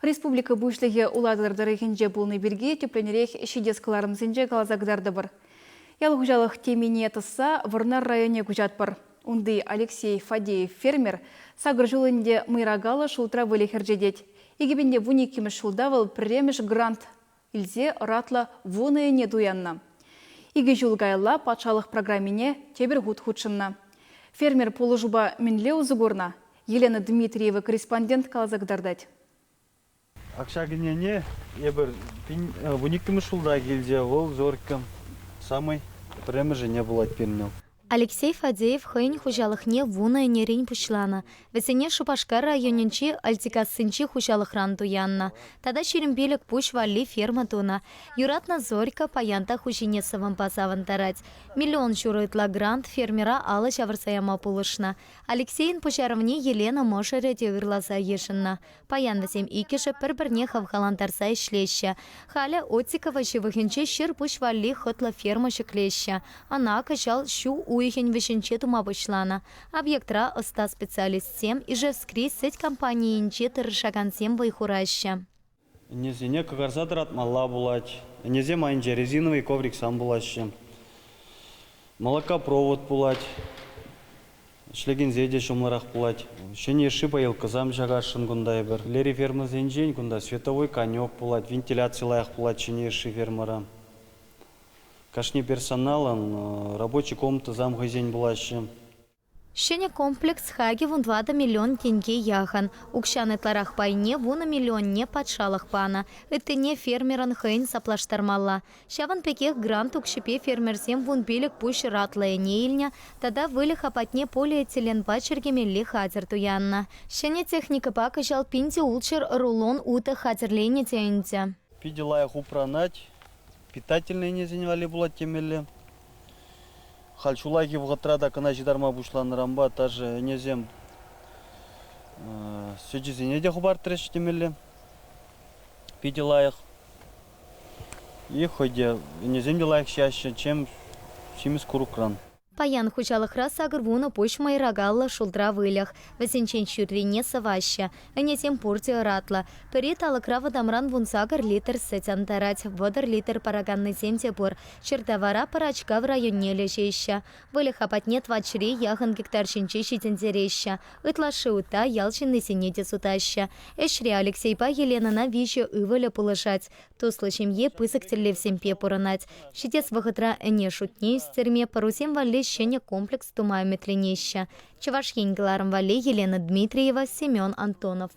Республика Пуҫлӑхӗ Улатӑр тӑрӑхӗнче пулни пирки тӗплӗнрех ҫитес кӑларӑмсенче каласа кӑтартӑпӑр. Ял хуҫалӑх темине тӑсса Вӑрнар районне куҫатпӑр. Унти Алексей Фадеев фермер сакӑр ҫул ӗнтӗ мӑйракаллӑ шултра выльӑх ӗрчетет. 2012 ҫулта вӑл пӗрремӗш грант илсе ӑратлӑ вунӑ ӗне туяннӑ. Икӗ ҫул каялла патшалӑх программине тепӗр хут хутшӑннӑ. Фермер пулӑшупа мӗнле усӑ курнӑ? Елена Дмитриева корреспондент каласа кӑтартать. Акҫа кӗнене эпир вуниккӗмӗш ҫулта килчӗ. Вӑл Зорькӑн самый пӗрремӗш ӗне пулать пирӗн. Алексей Фадеев хӑйӗн хуҫалӑхне вунӑ ӗнерен пуҫланӑ. Вӗсене Шупашкар районӗнчи Альтикассинчи хуҫалӑхран туяннӑ. Тата 25 пуҫ валли ферма тунӑ. Юратнӑ Зорька паян та хуҫине сӑвӑмпа савӑнтарать. Миллион ҫурӑ ытла грант фермера алӑ ҫавӑрса яма пулӑшнӑ. Алексейӗн пуҫарӑвне Елена мӑшӑрӗ те ырласа йышӑннӑ. Паян вӗсем иккӗшӗ пӗр-пӗрне хавхалантарса ӗҫлеҫҫӗ. Халӗ Отиккӑвӑ ҫывӑхӗнче 100 пуҫ валли хӑтлӑ ферма ҫӗклеҫҫӗ. Ӑна кӑҫал ҫу уйӑхӗн вӗҫӗнче тума пуҫланӑ. Объектра ӑста специалистсем, Ижевскри сӗт компанийӗнче тӑрӑшакансем вӑй хураҫҫӗ. Ӗнесене кӑкарса тӑратмалла пулать. Ӗнесем айӗнче резиновый ковриксем пулаҫҫӗ. Молокопровод пулать. Ӗҫлекенсен те ҫӑмӑлрах пулать. Ҫӗнӗ йышши поилкӑсем ҫакасшӑн кунта эпир. Лери фермӑсенчен кунта световой конек пулать, вентиляци лайӑх пулать ҫӗнӗ йышши фермӑра. Кашни персоналӑн рабочи комнатӑсем хӑйсен пулаҫҫӗ. Ҫӗнӗ комплекс хакӗ 14 миллион тенке яхӑн. Укҫан ытларах пайне вунӑ миллионне патшалӑх панӑ. Ыттине фермерӑн хӑйӗн саплаштармалла. Ҫавӑн пекех грант укҫипе фермерсем 15 пуҫ ӑратлӑ ӗне илнӗ тата выльӑх апатне полиэтиленпа чӗркемелли хатӗр туяннӑ. Ҫӗнӗ техникӑпа кӑҫал 1600 рулон утӑ хатӗрленӗ те ӗнтӗ. Питӗ лайӑх упранать, питательнӑй ӗнесен валли пулать темелле. Халь ҫуллахи вӑхӑтра та кӑна ҫытарма пуҫланӑранпа даже ӗнесем сӗчӗсене те хӑпартрӗҫ темелле. Питӗ лайӑх. И хӑй те ӗнесем те лайӑх ҫиеҫҫӗ, чем симӗс курӑкран. Паян хуҫалӑхра 80 пуҫ мӑйракаллӑ шултра выльӑх. Вӗсенчен ҫуррине сӑваҫҫӗ. Ӗнесем пурте ӑратлӑ. Пӗри талӑкра вӑтамран 18 литр сӗт антарать, 30 литр параканнисем те пур. Чӗртавара Пӑрачкав районне леҫеҫҫӗ. Выльӑх апатне тӑватҫӗре яхӑн гектар ҫинче ҫитӗнтереҫҫӗ. Ытлашши утта ял ҫыннисене те сутаҫҫӗ. Ӗҫре Алексейпа Еленӑна виҫӗ ывӑлӗ пулӑшать. Туслӑ ҫемье пысӑк тӗллевсемпе пурӑнать. Ҫитес вӑхӑтра ӗне шутне ӳстерме пӑрусем валли ҫӗнӗ комплекс тума ӗмӗтленеҫҫӗ. Чӑваш Ен кӑларӑм валли Елена Дмитриева, Семен Антонов.